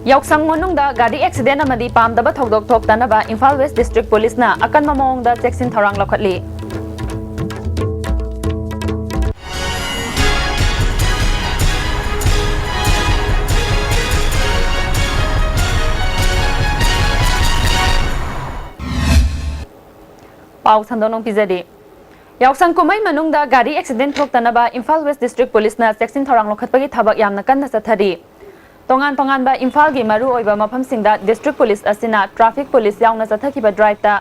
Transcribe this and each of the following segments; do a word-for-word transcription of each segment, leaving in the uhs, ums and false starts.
ꯌꯥꯎꯁꯪ ꯃꯅꯨꯡꯗ ꯒꯥꯔꯤ ꯑꯦꯛꯁꯤꯗꯦꯟ ꯑꯃꯗꯤ ꯄꯥꯝꯗꯕ ꯊꯧꯗꯣꯛ ꯊꯣꯛꯇꯅꯕ ꯏꯝꯐꯥꯜ ꯋꯦꯁ ꯗꯤꯁꯇ꯭ꯔꯤꯛ ꯄꯨꯂꯤꯁꯅ ꯑꯀꯟꯕ ꯃꯑꯣꯡꯗ ꯆꯦꯛꯁꯤꯟ ꯊꯧꯔꯥꯡ ꯂꯧꯈꯠꯂꯤ꯫ ꯄꯥꯎ ꯁꯟꯗꯣꯛꯅ ꯄꯤꯖꯔꯤ꯫ ꯌꯥꯎꯁꯪ ꯀꯨꯝꯍꯩ ꯃꯅꯨꯡꯗ ꯒꯥꯔꯤ ꯑꯦꯛꯁꯤꯗꯦꯟ ꯊꯣꯛꯇꯅꯕ ꯏꯝꯐꯥꯜ ꯋꯦꯁ ꯗꯤꯁꯇ꯭ꯔꯤꯛ ꯄꯨꯂꯤꯁꯅ ꯆꯦꯛꯁꯤꯟ ꯊꯧꯔꯥꯡ ꯂꯧꯈꯠꯄꯒꯤ ꯊꯕꯛ ꯌꯥꯝꯅ ꯀꯟꯅ ꯆꯠꯊꯔꯤ꯫ ꯇꯣꯉꯥꯟ ꯇꯣꯉꯥꯟꯕ ꯏꯝꯐꯥꯜꯒꯤ ꯃꯔꯨꯑꯣꯏꯕ ꯃꯐꯝꯁꯤꯡꯗ ꯗꯤꯁꯇ꯭ꯔꯤꯛ ꯄꯨꯂꯤꯁ ꯑꯁꯤꯅ ꯇ꯭ꯔꯥꯐꯤꯛ ꯄꯨꯂꯤꯁ ꯌꯥꯎꯅ ꯆꯠꯊꯈꯤꯕ ꯗ꯭ꯔꯥꯏꯚꯇ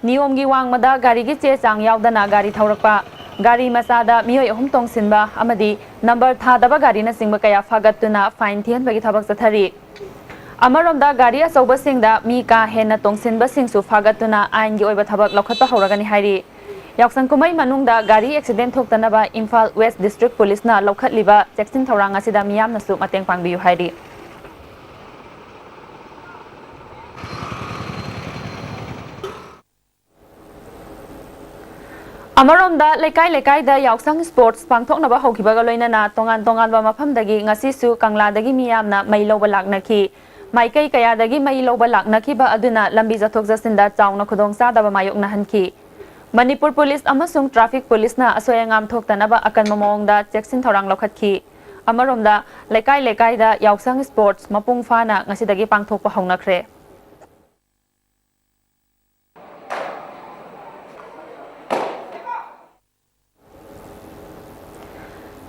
ꯅꯤꯌꯣꯝꯒꯤ ꯋꯥꯡꯃꯗ ꯒꯥꯔꯤꯒꯤ ꯆꯦ ꯆꯥꯡ ꯌꯥꯎꯗꯅ ꯒꯥꯔꯤ ꯊꯧꯔꯛꯄ, ꯒꯥꯔꯤ ꯃꯆꯥꯗ ꯃꯤꯑꯣꯏ ꯑꯍꯨꯝ ꯇꯣꯡꯁꯤꯟꯕ ꯑꯃꯗꯤ ꯅꯝꯕꯔ ꯊꯥꯗꯕ ꯒꯥꯔꯤꯅꯆꯤꯡꯕ ꯀꯌꯥ ꯐꯥꯒꯠꯇꯨꯅ ꯐꯥꯏꯟ ꯊꯤꯍꯟꯕꯒꯤ ꯊꯕꯛ ꯆꯠꯊꯔꯤ꯫ ꯑꯃꯔꯣꯝꯗ ꯒꯥꯔꯤ ꯑꯆꯧꯕꯁꯤꯡꯗ ꯃꯤ ꯀꯥ ꯍꯦꯟꯅ ꯇꯣꯡꯁꯤꯟꯕꯁꯤꯡꯁꯨ ꯐꯥꯒꯠꯇꯨꯅ ꯑꯥꯏꯟꯒꯤ ꯑꯣꯏꯕ ꯊꯕꯛ ꯂꯧꯈꯠꯄ ꯍꯧꯔꯒꯅꯤ ꯍꯥꯏꯔꯤ꯫ ꯌꯥꯎꯁꯪ ꯀꯨꯝꯍꯩ ꯃꯅꯨꯡꯗ ꯒꯥꯔꯤ ꯑꯦꯛꯁꯤꯗꯦꯟ ꯊꯣꯛꯇꯅꯕ ꯏꯝꯐꯥꯜ ꯋꯦꯁ ꯗꯤꯁꯇ꯭ꯔꯤꯛ ꯄꯨꯂꯤꯁꯅ ꯂꯧꯈꯠꯂꯤꯕ ꯆꯦꯛꯁꯤꯟ ꯊꯧꯔꯥꯡ ꯑꯁꯤꯗ ꯃꯤꯌꯥꯝꯅꯁꯨ ꯃꯇꯦꯡ ꯄꯥꯡꯕꯤꯌꯨ ꯍꯥꯏꯔꯤ꯫ ꯑꯃꯔꯣꯝꯗ ꯂꯩꯀꯥꯏ ꯂꯩꯀꯥꯏꯗ ꯌꯥꯎꯁꯪ ꯁ꯭ꯄꯣꯔꯠꯁ ꯄꯥꯡꯊꯣꯛꯅꯕ ꯍꯧꯈꯤꯕꯒ ꯂꯣꯏꯅꯅ ꯇꯣꯉꯥꯟ ꯇꯣꯉꯥꯟꯕ ꯃꯐꯝꯗꯒꯤ ꯉꯁꯤꯁꯨ ꯀꯪꯂꯥꯗꯒꯤ ꯃꯤꯌꯥꯝꯅ ꯃꯩ ꯂꯧꯕ ꯂꯥꯛꯅꯈꯤ꯫ ꯃꯥꯏꯀꯩ ꯀꯌꯥꯗꯒꯤ ꯃꯩ ꯂꯧꯕ ꯂꯥꯛꯅꯈꯤꯕ ꯑꯗꯨꯅ ꯂꯝꯕꯤ ꯆꯠꯊꯣꯛ ꯆꯠꯁꯤꯟꯗ ꯆꯥꯎꯅ ꯈꯨꯗꯣꯡꯆꯥꯗꯕ ꯃꯥꯌꯣꯛꯅꯍꯟꯈꯤ꯫ ꯃꯅꯤꯄꯨꯔ ꯄꯨꯂꯤꯁ ꯑꯃꯁꯨꯡ ꯇ꯭ꯔꯥꯐꯤꯛ ꯄꯨꯂꯤꯁꯅ ꯑꯁꯣꯏ ꯑꯉꯥꯝ ꯊꯣꯛꯇꯅꯕ ꯑꯀꯟꯕ ꯃꯑꯣꯡꯗ ꯆꯦꯛꯁꯤꯟ ꯊꯧꯔꯥꯡ ꯂꯧꯈꯠꯈꯤ꯫ ꯑꯃꯔꯣꯝꯗ ꯂꯩꯀꯥꯏ ꯂꯩꯀꯥꯏꯗ ꯌꯥꯎꯁꯪ ꯁ꯭ꯄꯣꯔꯠꯁ ꯃꯄꯨꯡ ꯐꯥꯅ ꯉꯁꯤꯗꯒꯤ ꯄꯥꯡꯊꯣꯛꯄ ꯍꯧꯅꯈ꯭ꯔꯦ꯫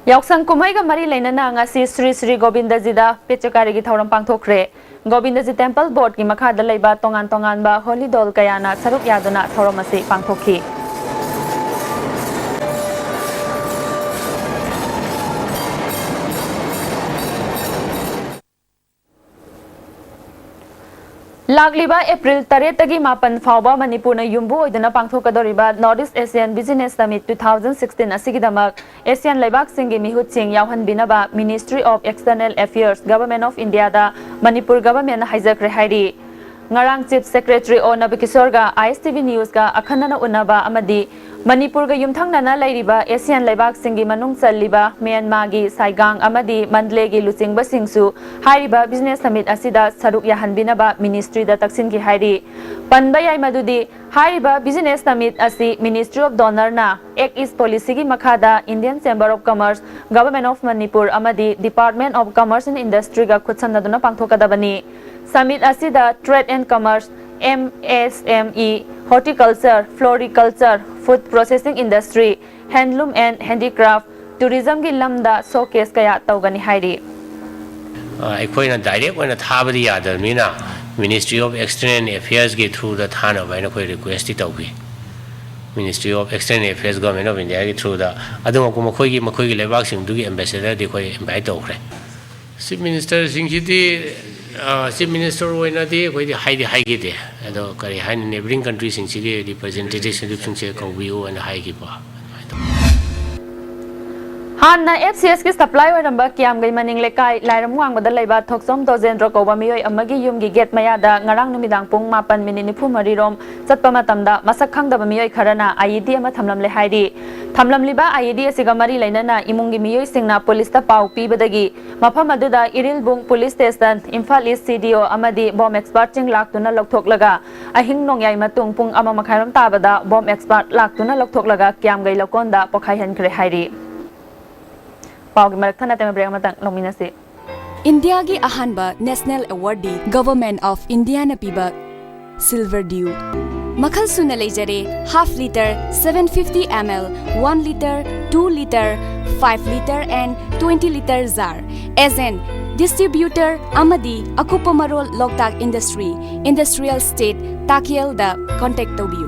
ꯌꯥꯎꯁꯪ ꯀꯨꯝꯍꯩꯒ ꯃꯔꯤ ꯂꯩꯅꯅ ꯉꯁꯤ ꯁ꯭ꯔꯤ ꯁ꯭ꯔꯤ ꯒꯣꯕꯤꯟꯗꯖꯤꯗ ꯄꯦꯆꯀꯥꯔꯤꯒꯤ ꯊꯧꯔꯝ ꯄꯥꯡꯊꯣꯛꯈ꯭ꯔꯦ꯫ ꯒꯣꯕꯤꯟꯗꯖꯤ ꯇꯦꯝꯄꯜ ꯕꯣꯔꯗꯀꯤ ꯃꯈꯥꯗ ꯂꯩꯕ ꯇꯣꯉꯥꯟ ꯇꯣꯉꯥꯟꯕ ꯍꯣꯂꯤ ꯗꯣꯜ ꯀꯌꯥꯅ ꯁꯔꯨꯛ ꯌꯥꯗꯨꯅ ꯊꯧꯔꯝ ꯑꯁꯤ ꯄꯥꯡꯊꯣꯛꯈꯤ꯫ ꯂꯥꯛꯂꯤꯕ ꯑꯦꯄ꯭ꯔꯤꯜ ꯇꯔꯦꯠꯇꯒꯤ ꯃꯥꯄꯟ ꯐꯥꯎꯕ ꯃꯅꯤꯄꯨꯔꯅ ꯌꯨꯝꯕꯨ ꯑꯣꯏꯗꯨꯅ ꯄꯥꯡꯊꯣꯛꯀꯗꯧꯔꯤꯕ North East Asian Business Summit two thousand sixteen ꯑꯁꯤꯒꯤꯗꯃꯛ ꯑꯦꯁꯤꯌꯥꯟ ꯂꯩꯕꯥꯛꯁꯤꯡꯒꯤ ꯃꯤꯍꯨꯠꯁꯤꯡ ꯌꯥꯎꯍꯟꯕꯤꯅꯕ Ministry of External Affairs, Government of Indiaꯗ ꯃꯅꯤꯄꯨꯔ ꯒꯚꯔꯟꯃꯦꯟꯠꯅ ꯍꯥꯏꯖꯈ꯭ꯔꯦ ꯍꯥꯏꯔꯤ꯫ ꯉꯔꯥꯡ Chief Secretary ꯑꯣ ꯅꯕꯀꯤꯁꯣꯔꯒ I S T V Newsꯀ ꯑꯈꯟꯅꯅ ꯎꯟꯅꯕ ꯑꯃꯗꯤ ꯃꯅꯤꯄꯨꯔꯒ ꯌꯨꯝꯊꯪꯅꯅ ꯂꯩꯔꯤꯕ ASEAN ꯂꯩꯕꯥꯛꯁꯤꯡꯒꯤ ꯃꯅꯨꯡ ꯆꯜꯂꯤꯕ ꯃ꯭ꯌꯥꯟꯃꯥꯔꯒꯤ ꯁꯥꯏꯒꯥꯡ ꯑꯃꯗꯤ ꯃꯟꯗꯂꯦꯒꯤ ꯂꯨꯆꯤꯡꯕꯁꯤꯡꯁꯨ ꯍꯥꯏꯔꯤꯕ Business Summit ꯑꯁꯤꯗ ꯁꯔꯨꯛ ꯌꯥꯍꯟꯕꯤꯅꯕ Ministryꯗ ꯇꯛꯁꯤꯟꯈꯤ ꯍꯥꯏꯔꯤ꯫ ꯄꯟꯕ ꯌꯥꯏ ꯃꯗꯨꯗꯤ ꯍꯥꯏꯔꯤꯕ Business Summit ꯑꯁꯤ Ministry of Donorꯅ Act East Policyꯒꯤ ꯃꯈꯥꯗ Indian Chamber of Commerce, Government of Manipur ꯑꯃꯗꯤ Department of Commerce and Industryꯒ ꯈꯨꯠꯁꯝꯅꯗꯨꯅ ꯄꯥꯡꯊꯣꯛꯀꯗꯕꯅꯤ꯫ Summit ꯑꯁꯤꯗ Trade and Commerce, M S M E, Horticulture, Floriculture, Food Processing Industry, Handloom and Handicraft, Tourismꯒꯤ ꯂꯝꯗ showcase ꯀꯌꯥ ꯇꯧꯒꯅꯤ ꯍꯥꯏꯔꯤ꯫ ꯑ, ꯑꯩꯈꯣꯏꯅ direct ꯑꯣꯏꯅ ꯊꯥꯕꯗꯤ ꯌꯥꯗꯕꯅꯤꯅ, Ministry of External Affairsꯀꯤ throughꯗ ꯊꯥꯅꯕ ꯍꯥꯏꯅ ꯑꯩꯈꯣꯏ requestꯇꯤ ꯇꯧꯈꯤ꯫ Ministry of External Affairs, Government of Indiaꯒꯤ throughꯗ, ꯑꯗꯨꯃꯛꯄꯨ ꯃꯈꯣꯏꯒꯤ, ꯃꯈꯣꯏꯒꯤ ꯂꯩꯕꯥꯛꯁꯤꯡꯗꯨꯒꯤ ambassadorꯗꯤ ꯑꯩꯈꯣꯏ invite ꯇꯧꯈ꯭ꯔꯦ꯫ Chief Ministerꯁꯤꯡꯁꯤꯗꯤ, ꯑ, Chief Minister ꯑꯣꯏꯅꯗꯤ ꯑꯩꯈꯣꯏꯗꯤ ꯍꯥꯏꯗꯤ ꯍꯥꯏꯈꯤꯗꯦ꯫ ꯑꯗꯣ ꯀꯔꯤ ꯍꯥꯏꯅꯤ, neighbouring countryꯁꯤꯡꯁꯤꯒꯤ representativeꯁꯤꯡꯁꯦ ꯀꯧꯕꯤꯌꯨ ꯍꯥꯏꯅ ꯍꯥꯏꯈꯤꯕ꯫ ꯍꯥꯟꯅ F C Sꯀꯤ supply ꯑꯣꯏꯔꯝꯕ ꯀꯤꯌꯥꯝꯒꯩ ꯃꯅꯤꯡ ꯂꯩꯀꯥꯏ ꯂꯥꯏꯔꯝ ꯋꯥꯡꯃꯗ ꯂꯩꯕ ꯊꯣꯛꯆꯣꯝ ꯗꯣꯖꯦꯟꯗ꯭ꯔꯣ ꯀꯧꯕ ꯃꯤꯑꯣꯏ ꯑꯃꯒꯤ ꯌꯨꯝꯒꯤ gate ꯃꯌꯥꯗ ꯉꯔꯥꯡ ꯅꯨꯃꯤꯗꯥꯡ ꯄꯨꯡ ꯃꯥꯄꯟ minute ꯅꯤꯐꯨ ꯃꯔꯤ ꯔꯣꯝ ꯆꯠꯄ ꯃꯇꯝꯗ ꯃꯁꯛ ꯈꯪꯗꯕ ꯃꯤꯑꯣꯏ ꯈꯔꯅ I E D ꯑꯃ ꯊꯝꯂꯝꯂꯦ ꯍꯥꯏꯔꯤ꯫ ꯊꯝꯂꯝꯂꯤꯕ I E D ꯑꯁꯤꯒ ꯃꯔꯤ ꯂꯩꯅꯅ ꯏꯃꯨꯡꯒꯤ ꯃꯤꯑꯣꯏꯁꯤꯡꯅ policeꯇ ꯄꯥꯎ ꯄꯤꯕꯗꯒꯤ ꯃꯐꯝ ꯑꯗꯨꯗ Irilbung police station, Imphal East C D O ꯑꯃꯗꯤ bomb expertꯁꯤꯡ ꯂꯥꯛꯇꯨꯅ ꯂꯧꯊꯣꯛꯂꯒ ꯑꯍꯤꯡ ꯅꯣꯡꯌꯥꯏ ꯃꯇꯨꯡ ꯄꯨꯡ ꯑꯃ ꯃꯈꯥꯏꯔꯣꯝ ꯇꯥꯕꯗ bomb expert ꯂꯥꯛꯇꯨꯅ ꯂꯧꯊꯣꯛꯂꯒ ꯀꯤꯌꯥꯝꯒꯩ ꯂꯧꯀꯣꯟꯗ ꯄꯣꯈꯥꯏꯍꯟꯈ꯭ꯔꯦ ꯍꯥꯏꯔꯤ꯫ ꯄꯥꯎꯒꯤ ꯃꯔꯛ ꯊꯠꯅ ꯇꯦꯝꯕ break ꯑꯃꯇꯪ ꯂꯧꯃꯤꯟꯅꯁꯤ꯫ ꯏꯟꯗꯤꯌꯥꯒꯤ ꯑꯍꯥꯟꯕ national awardꯗꯤ Government of Indiaꯅ ꯄꯤꯕ Silver Dew ꯃꯈꯜ ꯁꯨꯅ ꯂꯩꯖꯔꯦ, half litre, seven fifty M L, one litre, two litre, five litre and twenty litre jar꯫ Agent, distributor ꯑꯃꯗꯤ ꯑꯀꯨꯞꯄ ꯃꯔꯣꯜ ꯂꯣꯛꯇꯥꯛ Industry, Industrial Street, ꯇꯥꯀꯦꯜꯗ contact ꯇꯧꯕꯤꯌꯨ꯫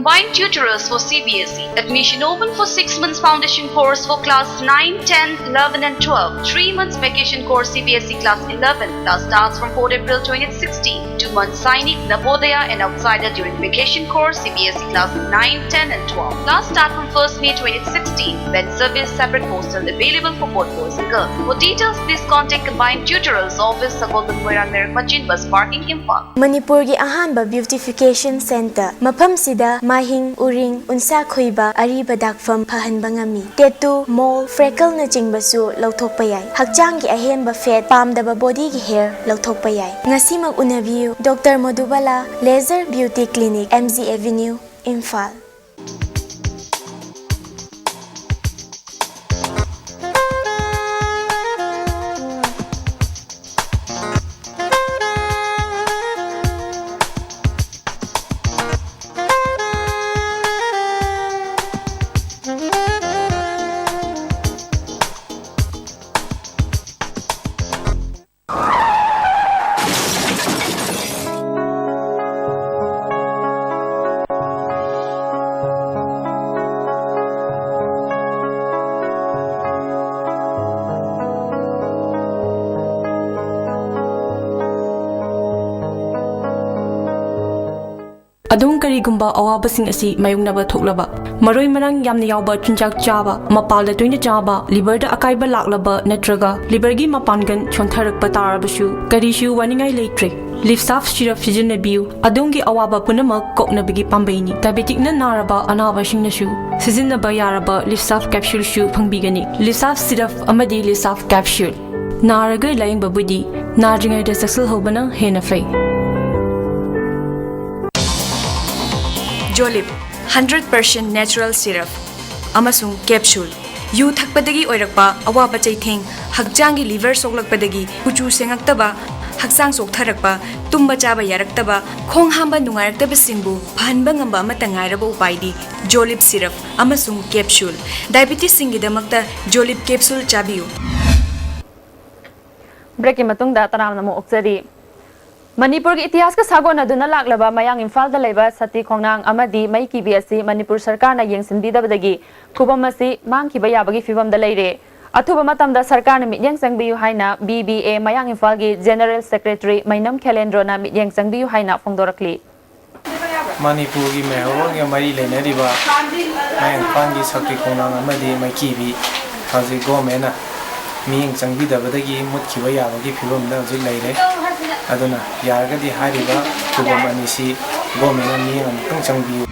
Combined tutorials for C B S E. Admission open for six months foundation course for class nine, ten, eleven and twelve. Three months vacation course C B S E class eleven. Class starts from fourth April twenty sixteen. Two months Sainik, Navodaya and Outsider during vacation course C B S E class nine, ten and twelve. Class start from first May twenty sixteen. When service, separate hostel available for both boys and girls. For details, please contact Combined Tutorials Office, Sagolband Moirang Lerak Machin Bus Parking, Imphal. ꯃꯅꯤꯄꯨꯔꯒꯤ ꯑꯍꯥꯟꯕ beautification centre꯫ ꯃꯐꯝꯁꯤꯗ ꯃꯥꯏꯍꯤꯡ, ꯎꯔꯤꯡ, ꯎꯟꯁꯥ ꯈꯣꯏꯕ, ꯑꯔꯤꯕ ꯗꯥꯛꯐꯝ ꯐꯍꯟꯕ ꯉꯝꯃꯤ꯫ Tattoo, mole, freckleꯅꯆꯤꯡꯕꯁꯨ ꯂꯧꯊꯣꯛꯄ ꯌꯥꯏ꯫ ꯍꯛꯆꯥꯡꯒꯤ ꯑꯍꯦꯟꯕ fat, ꯄꯥꯝꯗꯕ bodyꯒꯤ hair ꯂꯧꯊꯣꯛꯄ ꯌꯥꯏ꯫ ꯉꯁꯤꯃꯛ ꯎꯅꯕꯤꯌꯨ꯫ Doctor Madhubala Laser Beauty Clinic, M G Avenue, Imphal. ꯑꯗꯣꯝ ꯀꯔꯤꯒꯨꯝꯕ ꯑꯋꯥꯕꯁꯤꯡ ꯑꯁꯤ ꯃꯥꯌꯣꯛꯅꯕ ꯊꯣꯛꯂꯕ, ꯃꯔꯣꯏ ꯃꯔꯥꯡ ꯌꯥꯝꯅ ꯌꯥꯎꯕ ꯆꯤꯟꯖꯥꯛ ꯆꯥꯕ, ꯃꯄꯥꯜꯗ ꯇꯣꯏꯅ ꯆꯥꯕ, liverꯗ ꯑꯀꯥꯏꯕ ꯂꯥꯛꯂꯕ ꯅꯠꯇ꯭ꯔꯒ liverꯒꯤ ꯃꯄꯥꯡꯒꯜ ꯁꯣꯟꯊꯔꯛꯄ ꯇꯥꯔꯕꯁꯨ ꯀꯔꯤꯁꯨ ꯋꯥꯅꯤꯡꯉꯥꯏ ꯂꯩꯇ꯭ꯔꯦ꯫ Livsaf syrup ꯁꯤꯖꯤꯟꯅꯕꯤꯌꯨ꯫ ꯑꯗꯣꯝꯒꯤ ꯑꯋꯥꯕ ꯄꯨꯝꯅꯃꯛ ꯀꯣꯛꯅꯕꯒꯤ ꯄꯥꯝꯕꯩꯅꯤ꯫ Diabeticꯅ ꯅꯥꯔꯕ ꯑꯅꯥꯕꯁꯤꯡꯅꯁꯨ ꯁꯤꯖꯤꯟꯅꯕ ꯌꯥꯔꯕ Livsaf capsuleꯁꯨ ꯐꯪꯕꯤꯒꯅꯤ꯫ Livsaf syrup ꯑꯃꯗꯤ Livsaf capsule꯫ ꯅꯥꯔꯒ ꯂꯥꯌꯦꯡꯕꯕꯨꯗꯤ ꯅꯥꯗ꯭ꯔꯤꯉꯩꯗ ꯆꯦꯛꯁꯤꯜꯍꯧꯕꯅ ꯍꯦꯟꯅ ꯐꯩ꯫ Jolib, hundred percent natural syrup ꯑꯃꯁꯨꯡ capsule꯫ ꯌꯨ ꯊꯛꯄꯗꯒꯤ ꯑꯣꯏꯔꯛꯄ ꯑꯋꯥꯕ ꯆꯩꯊꯦꯡ, ꯍꯛꯆꯥꯡꯒꯤ liver ꯁꯣꯛꯂꯛꯄꯗꯒꯤ ꯀꯨꯆꯨ ꯁꯦꯡꯉꯛꯇꯕ, ꯍꯛꯆꯥꯡ ꯆꯣꯛꯊꯔꯛꯄ, ꯇꯨꯝꯕ ꯆꯥꯕ ꯌꯥꯔꯛꯇꯕ, ꯈꯣꯡ ꯍꯥꯝꯕ ꯅꯨꯡꯉꯥꯏꯔꯛꯇꯕꯁꯤꯡꯕꯨ ꯐꯍꯟꯕ ꯉꯝꯕ ꯑꯃꯠꯇ ꯉꯥꯏꯔꯕ ꯎꯄꯥꯏꯗꯤ Jolib syrup ꯑꯃꯁꯨꯡ capsule꯫ Diabetesꯁꯤꯡꯒꯤꯗꯃꯛꯇ Jolib capsule ꯆꯥꯕꯤꯌꯨ꯫ Breakꯀꯤ ꯃꯇꯨꯡꯗ ꯇꯔꯥꯝꯅ ꯑꯃꯨꯛ ꯑꯣꯛꯆꯔꯤ꯫ ꯃꯅꯤꯄꯨꯔꯒꯤ ꯏꯇꯤꯍꯥꯁꯀ ꯁꯥꯒꯣꯟꯅꯗꯨꯅ ꯂꯥꯛꯂꯕ ꯃꯌꯥꯡ ꯏꯝꯐꯥꯜꯗ ꯂꯩꯕ ꯁꯇꯤ ꯈꯣꯡꯅꯥꯡ ꯑꯃꯗꯤ ꯃꯩ ꯀꯤꯕꯤ ꯑꯁꯤ ꯃꯅꯤꯄꯨꯔ ꯁꯔꯀꯥꯔꯅ ꯌꯦꯡꯁꯤꯟꯕꯤꯗꯕꯗꯒꯤ ꯈꯨꯕꯝ ꯑꯁꯤ ꯃꯥꯡꯈꯤꯕ ꯌꯥꯕꯒꯤ ꯐꯤꯕꯝꯗ ꯂꯩꯔꯦ꯫ ꯑꯊꯨꯕ ꯃꯇꯝꯗ ꯁꯔꯀꯥꯔꯅ ꯃꯤꯠꯌꯦꯡ ꯆꯪꯕꯤꯌꯨ ꯍꯥꯏꯅ B B A ꯃꯌꯥꯡ ꯏꯝꯐꯥꯜꯒꯤ General Secretary ꯃꯩꯅꯝ ꯈꯦꯂꯦꯟꯗ꯭ꯔꯣꯅ ꯃꯤꯠꯌꯦꯡ ꯆꯪꯕꯤꯌꯨ ꯍꯥꯏꯅ ꯐꯣꯡꯗꯣꯔꯛꯂꯤ꯫ ꯃꯅꯤꯄꯨꯔꯒꯤ ꯃꯩꯍꯧꯔꯣꯟꯒ ꯃꯔꯤ ꯂꯩꯅꯔꯤꯕ ꯃꯌꯥꯡ ꯏꯝꯐꯥꯜꯒꯤ ꯁꯛꯇꯤ ꯈꯣꯡꯅꯥꯡ ꯑꯃꯗꯤ ꯃꯩꯀꯤꯕꯤ ꯍꯧꯖꯤꯛ ꯒꯣꯔꯃꯦꯟꯅ ꯃꯤꯠꯌꯦꯡ ꯆꯪꯕꯤꯗꯕꯗꯒꯤ ꯃꯨꯠꯈꯤꯕ ꯌꯥꯕꯒꯤ ꯐꯤꯕꯝꯗ ꯍꯧꯖꯤꯛ ꯂꯩꯔꯦ꯫ ꯑꯗꯨꯅ ꯌꯥꯔꯒꯗꯤ ꯍꯥꯏꯔꯤꯕ ꯈꯨꯕꯝ ꯑꯅꯤꯁꯤ ꯒꯣꯔꯃꯦꯟꯅ ꯃꯤꯠꯌꯦꯡ ꯑꯃꯨꯛꯇꯪ ꯆꯪꯕꯤꯌꯨ꯫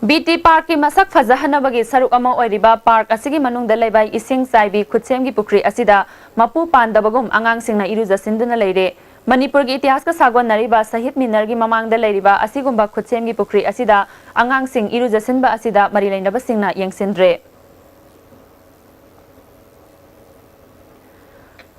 B T Parkꯀꯤ ꯃꯁꯛ ꯐꯖꯍꯟꯅꯕꯒꯤ ꯁꯔꯨꯛ ꯑꯃ ꯑꯣꯏꯔꯤꯕ park ꯑꯁꯤꯒꯤ ꯃꯅꯨꯡꯗ ꯂꯩꯕ ꯏꯁꯤꯡ ꯆꯥꯏꯕꯤ ꯈꯨꯠꯁꯦꯝꯒꯤ ꯄꯨꯈ꯭ꯔꯤ ꯑꯁꯤꯗ ꯃꯄꯨ ꯄꯥꯟꯗꯕꯒꯨꯝ ꯑꯉꯥꯡꯁꯤꯡꯅ ꯏꯔꯨꯖꯁꯤꯟꯗꯨꯅ ꯂꯩꯔꯦ꯫ ꯃꯅꯤꯄꯨꯔꯒꯤ ꯏꯇꯤꯍꯥꯁꯀ ꯁꯥꯒꯣꯟꯅꯔꯤꯕ ꯁꯍꯤꯗ ꯃꯤꯅꯔꯒꯤ ꯃꯃꯥꯡꯗ ꯂꯩꯔꯤꯕ ꯑꯁꯤꯒꯨꯝꯕ ꯈꯨꯠꯁꯦꯝꯒꯤ ꯄꯨꯈ꯭ꯔꯤ ꯑꯁꯤꯗ ꯑꯉꯥꯡꯁꯤꯡ ꯏꯔꯨꯖꯁꯤꯟꯕ ꯑꯁꯤꯗ ꯃꯔꯤ ꯂꯩꯅꯕꯁꯤꯡꯅ ꯌꯦꯡꯁꯤꯟꯗ꯭ꯔꯦ꯫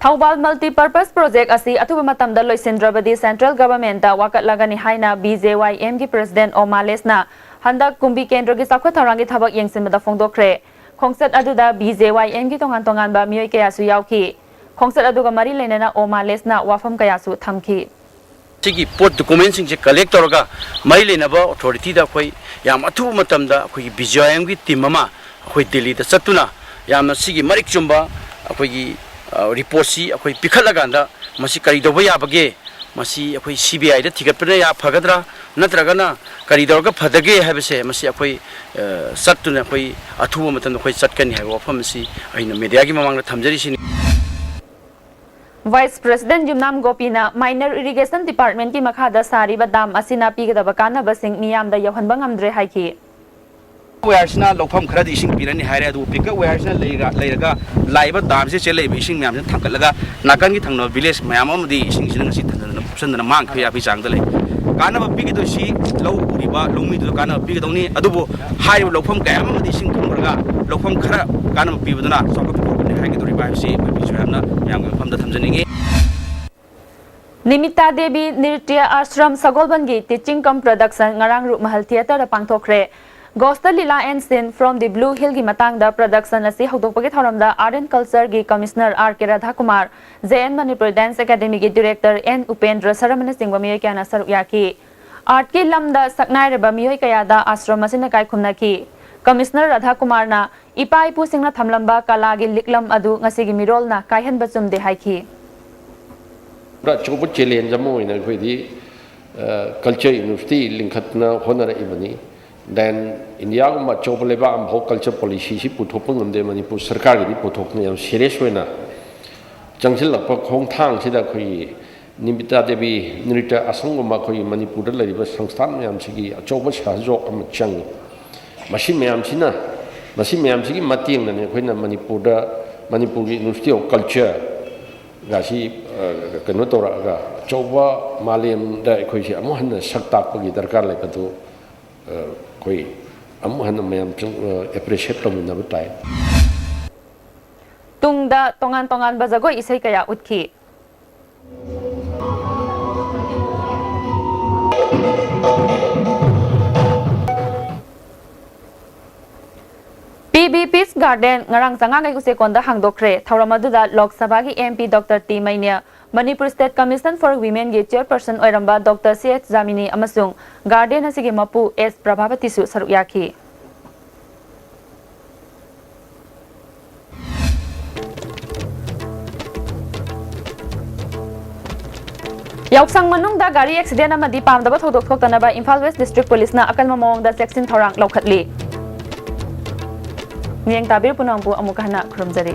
ꯊꯧꯕꯥꯜ Multipurpose Project ꯑꯁꯤ ꯑꯊꯨꯕ ꯃꯇꯝꯗ ꯂꯣꯏꯁꯤꯟꯗ꯭ꯔꯕꯗꯤ Central Governmentꯇ ꯋꯥꯀꯠꯂꯒꯅꯤ ꯍꯥꯏꯅ B J Y Mꯒꯤ President ꯑꯣ ꯃꯥꯂꯦꯁꯅ ꯍꯟꯗꯛ ꯀꯨꯝꯕꯤ ꯀꯦꯟꯗ꯭ꯔꯒꯤ ꯆꯥꯎꯈꯠ ꯊꯧꯔꯥꯡꯒꯤ ꯊꯕꯛ ꯌꯦꯡꯁꯤꯟꯕꯗ ꯐꯣꯡꯗꯣꯛꯈ꯭ꯔꯦ꯫ ꯈꯣꯡꯆꯠ ꯑꯗꯨꯗ B J Y Mꯒꯤ ꯇꯣꯉꯥꯟ ꯇꯣꯉꯥꯟꯕ ꯃꯤꯑꯣꯏ ꯀꯌꯥꯁꯨ ꯌꯥꯎꯈꯤ꯫ ꯈꯣꯡꯆꯠ ꯑꯗꯨꯒ ꯃꯔꯤ ꯂꯩꯅꯅ ꯑꯣ ꯃꯥꯂꯦꯁꯅ ꯋꯥꯐꯝ ꯀꯌꯥꯁꯨ ꯊꯝꯈꯤ꯫ ꯁꯤꯒꯤ ꯄꯣꯠ documentꯁꯤꯡꯁꯦ collect ꯇꯧꯔꯒ ꯃꯔꯤ ꯂꯩꯅꯕ authorityꯗ ꯑꯩꯈꯣꯏ ꯌꯥꯝ ꯑꯊꯨꯕ ꯃꯇꯝꯗ ꯑꯩꯈꯣꯏꯒꯤ B J Y Mꯒꯤ team ꯑꯃ ꯑꯩꯈꯣꯏ ꯗꯤꯜꯂꯤꯗ ꯆꯠꯇꯨꯅ ꯌꯥꯝꯅ ꯁꯤꯒꯤ ꯃꯔꯤꯛ ꯆꯨꯝꯕ ꯑꯩꯈꯣꯏꯒꯤ, ꯑ, reportꯁꯤ ꯑꯩꯈꯣꯏ ꯄꯤꯈꯠꯂꯀꯥꯟꯗ ꯃꯁꯤ ꯀꯔꯤ ꯇꯧꯕ ꯌꯥꯕꯒꯦ, ꯃꯁꯤ ꯑꯩꯈꯣꯏ CBIꯗ ꯊꯤꯒꯠꯄꯅ ꯌꯥ-, ꯐꯒꯗ꯭ꯔꯥ, ꯅꯠꯇ꯭ꯔꯒꯅ ꯀꯔꯤ ꯇꯧꯔꯒ ꯐꯗꯒꯦ ꯍꯥꯏꯕꯁꯦ ꯃꯁꯤ ꯑꯩꯈꯣꯏ, ꯑ, ꯆꯠꯇꯨꯅ ꯑꯩꯈꯣꯏ ꯑꯊꯨꯕ ꯃꯇꯝꯗ ꯑꯩꯈꯣꯏ ꯆꯠꯀꯅꯤ ꯍꯥꯏꯕ ꯋꯥꯐꯝ ꯑꯁꯤ ꯑꯩꯅ mediaꯒꯤ ꯃꯃꯥꯡꯗ ꯊꯝꯖꯔꯤꯁꯤꯅꯤ꯫ Vice President ꯌꯨꯝꯅꯥꯝ ꯒꯣꯄꯤꯅ Minor Irrigation Departmentꯀꯤ ꯃꯈꯥꯗ ꯁꯥꯔꯤꯕ dam ꯑꯁꯤꯅ ꯄꯤꯒꯗꯕ ꯀꯥꯟꯅꯕꯁꯤꯡ ꯃꯤꯌꯥꯝꯗ ꯌꯧꯍꯟꯕ ꯉꯝꯗ꯭ꯔꯦ ꯍꯥꯏꯈꯤ꯫ Pickup wireꯁꯤꯅ ꯂꯧꯐꯝ ꯈꯔꯗꯤ ꯏꯁꯤꯡ ꯄꯤꯔꯅꯤ ꯍꯥꯏꯔꯦ, ꯑꯗꯨꯕꯨ pickup wireꯁꯤꯅ ꯂꯩꯔ-, ꯂꯩꯔꯒ ꯂꯥꯛꯏꯕ damꯁꯦ ꯆꯦꯜꯂꯛꯏꯕ ꯏꯁꯤꯡ ꯃꯌꯥꯝꯁꯤꯅ ꯊꯥꯡꯒꯠꯂꯒ ꯅꯥꯀꯟꯒꯤ ꯊꯪꯅꯕ village ꯃꯌꯥꯝ ꯑꯃꯗꯤ ꯏꯁꯤꯡꯁꯤꯅ ꯉꯁꯤ ꯊꯟꯖꯟꯗꯅ ꯀꯨꯞꯁꯟꯗꯅ ꯃꯥꯡꯈꯤꯕ ꯌꯥꯕꯒꯤ ꯆꯥꯡꯗ ꯂꯩ꯫ ꯀꯥꯟꯅꯕ ꯄꯤꯒꯗꯣꯏꯁꯤ ꯂꯧ ꯎꯔꯤꯕ ꯂꯧꯃꯤꯗꯨꯗ ꯀꯥꯟꯅꯕ ꯄꯤꯒꯗꯧꯅꯤ, ꯑꯗꯨꯕꯨ ꯍꯥꯏꯔꯤꯕ ꯂꯧꯐꯝ ꯀꯌꯥ ꯑꯃꯗꯤ ꯏꯁꯤꯡ ꯊꯨꯝꯈ꯭ꯔꯒ ꯂꯧꯐꯝ ꯈꯔ ꯀꯥꯟꯅꯕ ꯄꯤꯕꯗꯨꯅ ꯆꯥꯎꯈꯠꯄ ꯄꯨꯔꯛꯀꯅꯤ ꯍꯥꯏꯒꯗꯧꯔꯤꯕ ꯍꯥꯏꯕꯁꯤ ꯑꯩꯈꯣꯏ ꯃꯌꯥꯝꯒꯤ ꯃꯐꯝꯗ ꯊꯝꯖꯅꯤꯡꯉꯤ꯫ ꯅꯤꯃꯤꯇꯥ Devi ꯅ꯭ꯔꯤꯇ꯭ꯌ ashram ꯁꯒꯣꯜꯕꯟꯒꯤ Teaching cum Production ꯉꯔꯥꯡ ꯔꯨꯛꯃꯍꯜ ꯊꯤꯌꯦꯇꯔꯗ ꯄꯥꯡꯊꯣꯛꯈ꯭ꯔꯦ꯫ Gosta Lila and Sin from the Blue Hill ꯒꯤ ꯃꯇꯥꯡꯗ production ꯑꯁꯤ ꯍꯧꯗꯣꯛꯄꯒꯤ ꯊꯧꯔꯝꯗ Art and Culture ꯒꯤ Commissioner R K Radhakumar, J N Manipur Dance Academy ꯒꯤ Director N Upendra Saram ꯅꯆꯤꯡꯕ ꯃꯤꯑꯣꯏ ꯀꯌꯥꯅ ꯁꯔꯨꯛ ꯌꯥꯈꯤ꯫ Art ꯀꯤ ꯂꯝꯗ ꯁꯛꯅꯥꯏꯔꯕ ꯃꯤꯑꯣꯏ ꯀꯌꯥꯗ ꯑꯥꯁ꯭ꯔꯝ ꯑꯁꯤꯅ ꯏꯀꯥꯏꯈꯨꯝꯅꯈꯤ꯫ Commissioner ꯔꯥꯙꯥꯀꯨꯃꯥꯔꯅ ꯏꯄꯥ ꯏꯄꯨꯁꯤꯡꯅ ꯊꯝꯂꯝꯕ ꯀꯂꯥꯒꯤ ꯂꯤꯛꯂꯝ ꯑꯗꯨ ꯉꯁꯤꯒꯤ ꯃꯤꯔꯣꯜꯅ ꯀꯥꯏꯍꯟꯕ ꯆꯨꯝꯗꯦ ꯍꯥꯏꯈꯤ꯫ ꯄꯨꯔꯥ ꯑꯆꯧꯕ challenge ꯑꯃ ꯑꯣꯏꯅ ꯑꯩꯈꯣꯏꯗꯤ culture university ꯂꯤꯡꯈꯠꯇꯅ ꯍꯣꯠꯅꯔꯛꯏꯕꯅꯤ꯫ Then ꯏꯟꯗꯤꯌꯥꯒꯨꯝꯕ ꯑꯆꯧꯕ ꯂꯩꯕꯥꯛ ꯑꯃꯐꯥꯎ culture policy ꯁꯤ ꯄꯨꯊꯣꯛꯄ ꯉꯝꯗꯦ꯫ ꯃꯅꯤꯄꯨꯔ ꯁꯔꯀꯥꯔꯒꯤꯗꯤ ꯄꯨꯊꯣꯛꯇꯅ ꯌꯥꯝ serious ꯑꯣꯏꯅ ꯆꯪꯁꯤꯜꯂꯛꯄ ꯈꯣꯡꯊꯥꯡꯁꯤꯗ ꯑꯩꯈꯣꯏꯒꯤ ꯅꯤꯃꯤꯇꯥ ꯗꯦꯕꯤ ꯅ꯭ꯔꯤꯇ꯭ꯌ ꯑꯁꯪꯒꯨꯝꯕ ꯑꯩꯈꯣꯏꯒꯤ ꯃꯅꯤꯄꯨꯔꯗ ꯂꯩꯔꯤꯕ ꯁꯪꯁꯊꯥꯟ ꯃꯌꯥꯝꯁꯤꯒꯤ ꯑꯆꯧꯕ ꯁꯍꯌꯣꯒ ꯑꯃ ꯆꯪꯉꯤ꯫ ꯃꯁꯤ ꯃꯌꯥꯝꯁꯤꯅ, ꯃꯁꯤ ꯃꯌꯥꯝꯁꯤꯒꯤ ꯃꯇꯦꯡꯅꯅꯤ ꯑꯩꯈꯣꯏꯅ ꯃꯅꯤꯄꯨꯔꯗ, ꯃꯅꯤꯄꯨꯔꯒꯤ University of Culture ꯒꯁꯤ, ꯑ, ꯀꯩꯅꯣ ꯇꯧꯔꯛꯑꯒ ꯑꯆꯧꯕ ꯃꯥꯂꯦꯝꯗ ꯑꯩꯈꯣꯏꯁꯤ ꯑꯃꯨꯛ ꯍꯟꯅ ꯁꯛ ꯇꯥꯛꯄꯒꯤ ꯗꯔꯀꯥꯔ ꯂꯩꯕꯗꯨ, ꯑ, ꯑꯩꯈꯣꯏ ꯑꯃꯨꯛ ꯍꯟꯅ ꯃꯌꯥꯝ ꯆꯪ-, ꯑ, appreciate ꯇꯧꯃꯤꯟꯅꯕ ꯇꯥꯏ꯫ ꯇꯨꯡꯗ ꯇꯣꯉꯥꯟ ꯇꯣꯉꯥꯟꯕ ꯖꯒꯣꯏ ꯏꯁꯩ ꯀꯌꯥ ꯎꯠꯈꯤ꯫ P B Peace Garden ꯉꯔꯥꯡ ꯆꯉꯥꯡꯒꯩ ꯎꯆꯦꯛꯀꯣꯟꯗ ꯍꯥꯡꯗꯣꯛꯈ꯭ꯔꯦ꯫ ꯊꯧꯔꯝ ꯑꯗꯨꯗ ꯂꯣꯛ ꯁꯚꯥꯒꯤ M P Doctor T ꯃꯩꯅ꯭ꯌ, Manipur State Commission for Women ꯒꯤ Chairperson ꯑꯣꯏꯔꯝꯕ Doctor C H ꯖꯥꯃꯤꯅꯤ ꯑꯃꯁꯨꯡ garden ꯑꯁꯤꯒꯤ ꯃꯄꯨ S ꯄ꯭ꯔꯚꯥꯕꯇꯤꯁꯨ ꯁꯔꯨꯛ ꯌꯥꯈꯤ꯫ ꯌꯥꯎꯁꯪ ꯃꯅꯨꯡꯗ ꯒꯥꯔꯤ accident ꯑꯃꯗꯤ ꯄꯥꯝꯗꯕ ꯊꯧꯗꯣꯛ ꯊꯣꯛꯇꯅꯕ ꯏꯝꯐꯥꯜ West District Police ꯅ ꯑꯀꯟꯕ ꯃꯑꯣꯡꯗ ꯆꯦꯛꯁꯤꯟ ꯊꯧꯔꯥꯡ ꯂꯧꯈꯠꯂꯤ꯫ ꯃꯤꯠꯌꯦꯡ ꯇꯥꯕꯤꯔꯤꯕ ꯄꯨꯝꯅꯃꯛꯄꯨ ꯑꯃꯨꯛꯀ ꯍꯟꯅ ꯈꯨꯔꯨꯝꯖꯔꯤ꯫